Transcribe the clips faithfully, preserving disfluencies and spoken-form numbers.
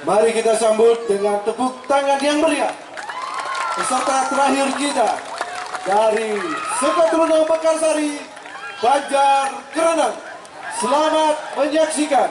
Mari kita sambut dengan tepuk tangan yang meriah peserta terakhir kita dari Sekolah Renang Mekarsari, Banjar Kerenang. Selamat menyaksikan.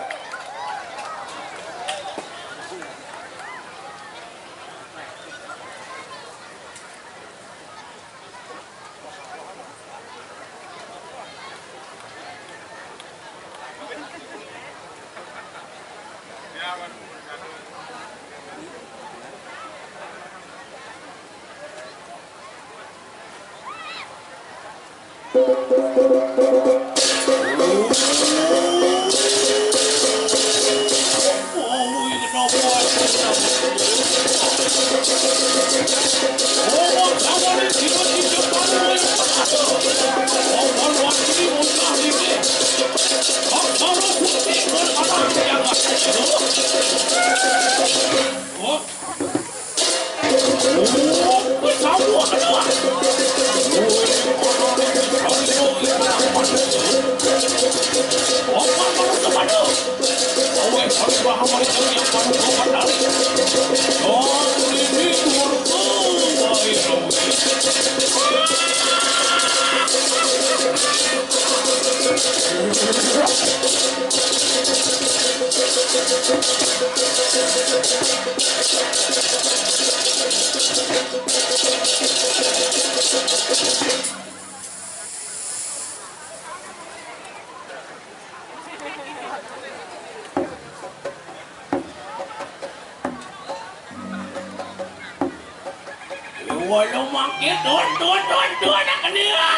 Walau mangkir, dun, dun, dun, dun, nak kena.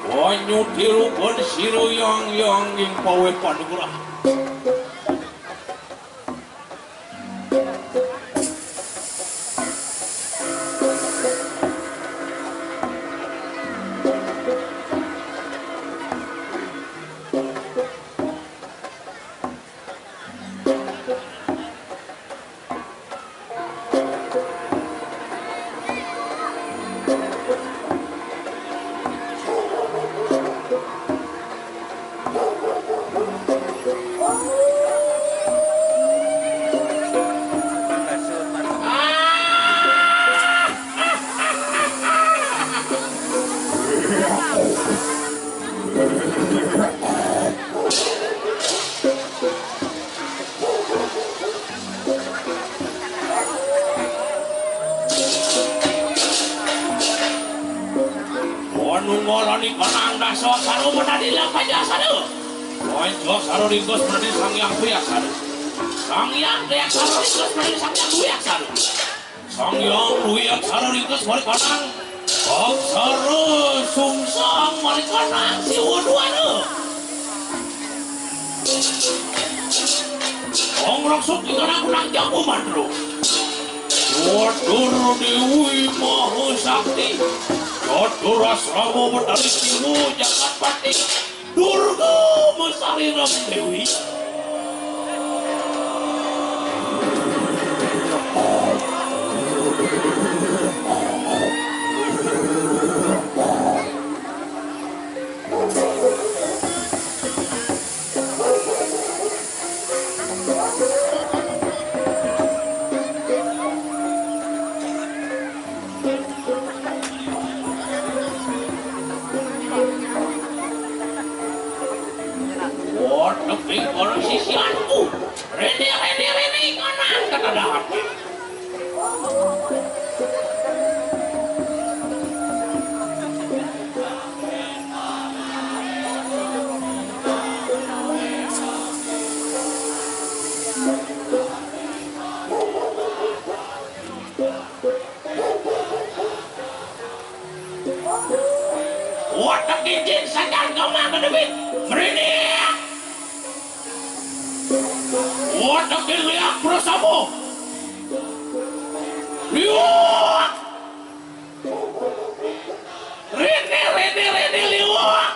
Banyu tiru pun siru yang, yang ing pawe panugrah. Anu ngorani kanang dasa saru menadi lapan jasana. Poin dua saru ringkus menadi Sang Hyang Dwi Aksara. Sang Hyang Dwi Aksara ringkus menadi Sang Hyang Dwi Aksara. Sang Hyang Dwi Aksara ringkus mari kanang. Aksara sungsang mari kanang siwa duana. Ong raksuk ing kanang kunang jago mandro. Catur Dewi Maha Sakti. Catur Asrama Betari Siwa Jagatpati. Durga Mesari Ram Dewi. Waduh, ing para sisianku. Rene, rene, rene, kanang katadahan. Watak cincin sadang kama kedebit. Merinding. Watak liak bersama. Liak. Rene, rene, rene, liwak.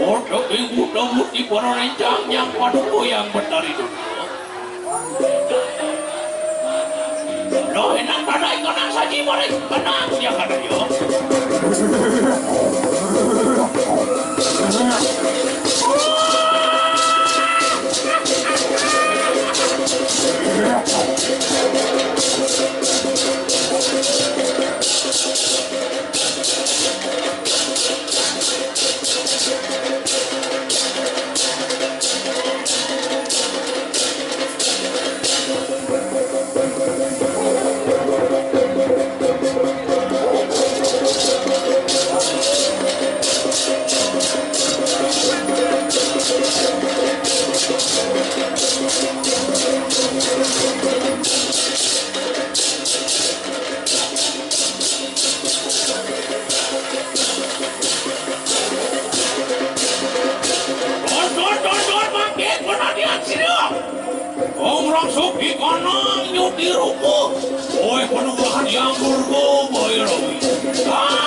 Untuk ibu dawuh di para rencang yang paduka yang betari dunia. Loh, enak tanah ikan saji bareng, tenang dia kada ya. Dor, dor, dor, dor, mangkit, penadian sini. Wong raksasa kana nyuti rupa. Oi, penugahan yang durga, Boy Rowi. Ah!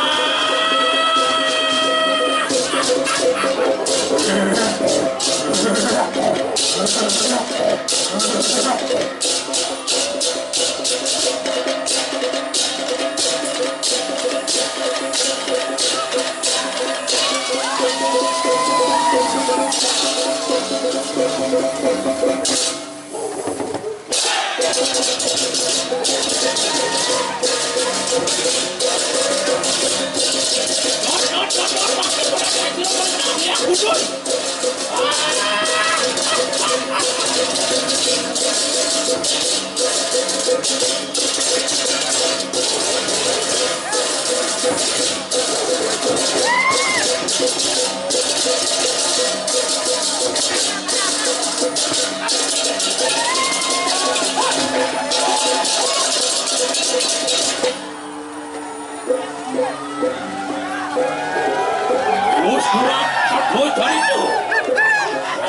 Wus kurang satu carita.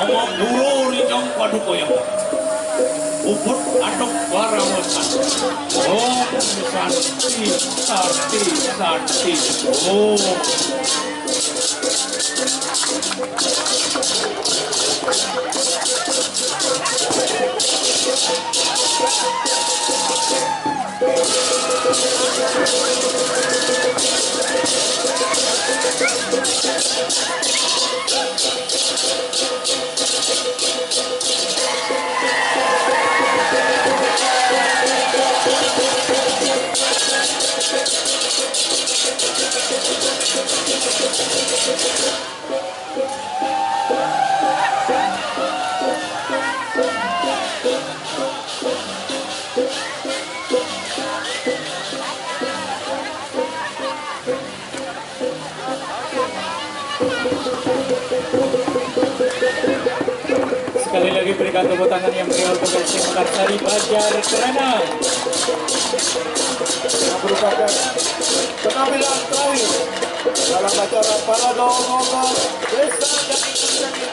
Ngomong dulu rijang paduka yang puput aduk warawasan. Om Santi, Santi, Santi. Om. Sekali lagi berikan tepuk tangan yang meriah untuk S C Mekarsari Banjar Kerana. Yang merupakan penampilan terakhir dalam acara Parade Ngongol Desa Dangin Dangin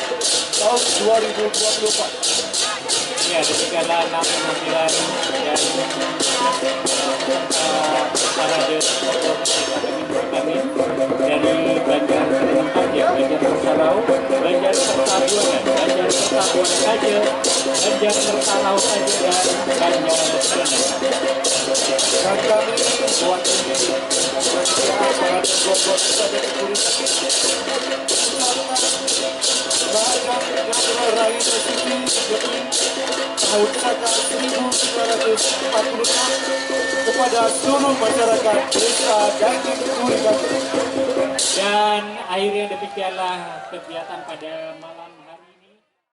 tahun dua ribu dua puluh empat. Ya, demikianlah enam penampilan dari, eh, peserta parade Ngongol Desa Dangin Dangin dari Banjar Kerana Panjang, Banjar Serta Rau, Banjar Serta Buana, Banjar Serta Buana Raja, Banjar Serta Rau Raja, dan Banjar Kerana. Dan kami mewakili parade Ngongol Desa Dangin Dangin Raja Raina Siti tahun Saka seribu sembilan ratus empat puluh enam kepada seluruh masyarakat Desa Dangin Turi Batu. Dan akhirnya demikianlah kegiatan pada malam